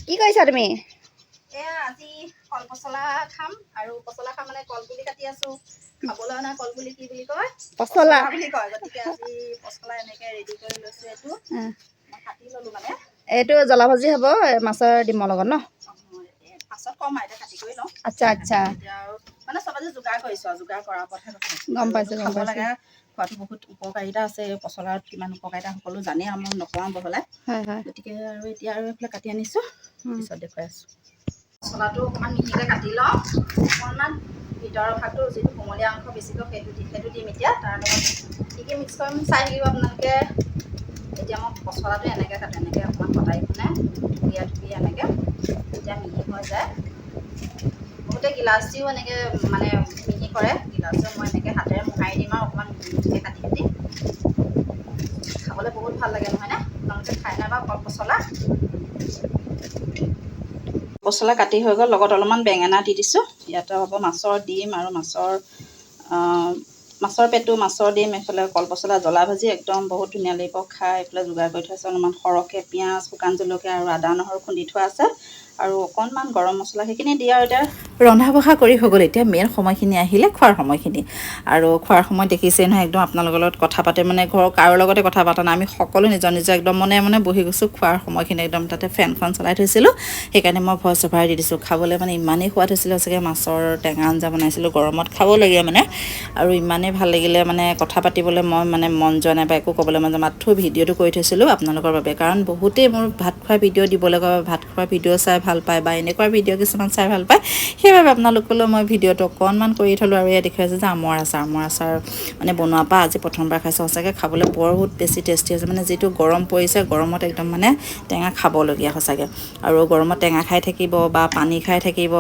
কি কৰিছা তুমি? এয়া আজি কল পচলা খাম আৰু পচলা খাম মানে কলপুলি কাটি আছো। খাবলৈ অনা কলপুলি কি বুলি কয়? পচলা। বুলি কয়। গতিকে আজি পচলা এনেকে ৰেডি কৰি লৈছো। এইটো মই কাটি ল'লো মানে। এইটো জ্বলা ভাজি হ'ব মাছৰ ডিমৰ লগত ন? এই পাছত কম আৰু, এতিয়া কাটি কৰি লওঁ। আচ্ছা আচ্ছা এতিয়া আৰু মানে চব আজি যোগাৰ কৰিছোঁ আৰু যোগাৰ কৰাৰ ওপৰতহে কথা। গম পাইছোঁ, গম খাব পাইছোঁ। লাগে, খোৱাটো বহুত উপকাৰিতা আছে। এই পচলাত কিমান উপকাৰিতা সকলো জানেই আৰু মই নকওঁ বহলাই। হয় হয় গতিকে আৰু এতিয়া আৰু এইফালে কাটি আনিছোঁ। পিছত দেখুৱাই আছোঁ। পচলাটো অকণমান মিহিকৈ কাটি লওঁ। অকণমান ভিতৰৰ ভাগটো, যিটো কোমলীয়া অংশ বেছিকৈ, সেইটো দিম। এতিয়া তাৰ লগত কি কি মিক্স কৰিম চাই থাকিব আপোনালোকে। এতিয়া মই পচলাটো এনেকৈ কাটোঁ, এনেকৈ অকণমান কটাৰীখনে থুপিয়াই থুপিয়াই এনেকৈ, তেতিয়া মিহি হৈ যায়। বহুতে গিলাচ দিও এনেকৈ মানে মিহি কৰে গিলাচো। মই এনেকৈ হাতেৰে মোহাৰি দিম আৰু অকণমান মিহি মিহিকৈ কাটি কাটি। খাবলৈ বহুত ভাল লাগে, নহয়নে? আপোনালোকে খাই নাই বাৰু কল পচলা? পচলা কাটি হৈ গ'ল। লগত অলপমান বেঙেনা দি দিছোঁ। ইয়াতে হ'ব মাছৰ ডিম আৰু মাছৰ পেটু, মাছৰ ডিম, এইফালে কল পচলা জ্বলা ভাজি। একদম বহুত ধুনীয়া লাগিব খাই। এইফালে যোগাৰ কৰি থোৱা আছে অলপমান সৰহকৈ পিঁয়াজ, শুকান জলকীয়া আৰু আদা নহৰু খুন্দি থোৱা আছে আৰু অকণমান গৰম মছলা, সেইখিনি দি আৰু এতিয়া ৰন্ধা বঢ়া কৰি হৈ গ'ল। এতিয়া মেইন সময়খিনি আহিলে, খোৱাৰ সময়খিনি। আৰু খোৱাৰ সময়ত দেখিছেই নহয়, একদম আপোনালোকৰ লগত কথা পাতে মানে ঘৰৰ কাৰো লগতে কথা পতা নাই। আমি সকলো নিজৰ নিজৰ একদম মনে মনে বহি গৈছোঁ খোৱাৰ সময়খিনি। একদম তাতে ফেনখন চলাই থৈছিলোঁ, সেইকাৰণে মই ভইচ অভাৰ দি দিছোঁ। খাবলৈ মানে ইমানেই সোৱাদ হৈছিলে সঁচাকৈ। মাছৰ টেঙা আঞ্জা বনাইছিলোঁ, গৰমত খাবলগীয়া মানে। আৰু ইমানেই ভাল লাগিলে মানে, কথা পাতিবলৈ মই মানে মন যোৱা নাই বা একো ক'বলৈ মন যোৱা নাই। মাথো ভিডিঅ'টো কৰি থৈছিলোঁ আপোনালোকৰ বাবে, কাৰণ বহুতেই মোৰ ভাত খোৱা ভিডিঅ' দিবলৈ কয়, ভাত খোৱা ভিডিঅ' চাই ভাল পায় বা এনেকুৱা ভিডিঅ' কিছুমান চাই ভাল পায়। সেইবাবে আপোনালোকলৈ মই ভিডিঅ'টো অকণমান কৰি থ'লোঁ। আৰু ইয়াত দেখুৱাইছে যে আমৰ আচাৰ। আমৰ আচাৰ মানে বনোৱাৰ পৰা আজি প্ৰথমবাৰ খাইছোঁ। সঁচাকৈ খাবলৈ বহুত বেছি টেষ্টি হৈছে। মানে যিটো গৰম পৰিছে, গৰমত একদম মানে টেঙা খাবলগীয়া সঁচাকৈ। আৰু গৰমত টেঙা খাই থাকিব বা পানী খাই থাকিব।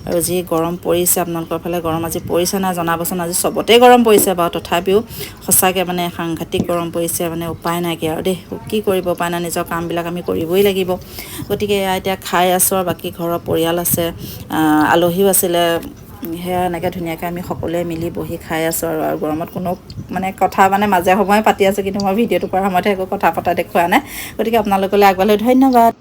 আৰু যি গৰম পৰিছে, আপোনালোকৰ ফালে গৰম আজি পৰিছে নাই জনাবচোন। আজি চবতে গৰম পৰিছে বাৰু, তথাপিও সঁচাকৈ মানে সাংঘাতিক গৰম পৰিছে। মানে উপায় নাইকিয়া আৰু দেই, কি কৰিব, উপায় নাই। নিজৰ কামবিলাক আমি কৰিবই লাগিব। গতিকে এয়া এতিয়া খাই আছোঁ আৰু বাকী ঘৰৰ পৰিয়াল আছে, আলহীও আছিলে। সেয়া এনেকৈ ধুনীয়াকৈ আমি সকলোৱে মিলি বহি খাই আছোঁ। আৰু গৰমত কোনো মানে কথা মানে মাজে সময়ে পাতি আছোঁ, কিন্তু মই ভিডিঅ'টো কৰাৰ সময়তহে একো কথা পতা দেখুওৱা নাই। গতিকে আপোনালোকলৈ আগবাঢ়িলোঁ। ধন্যবাদ।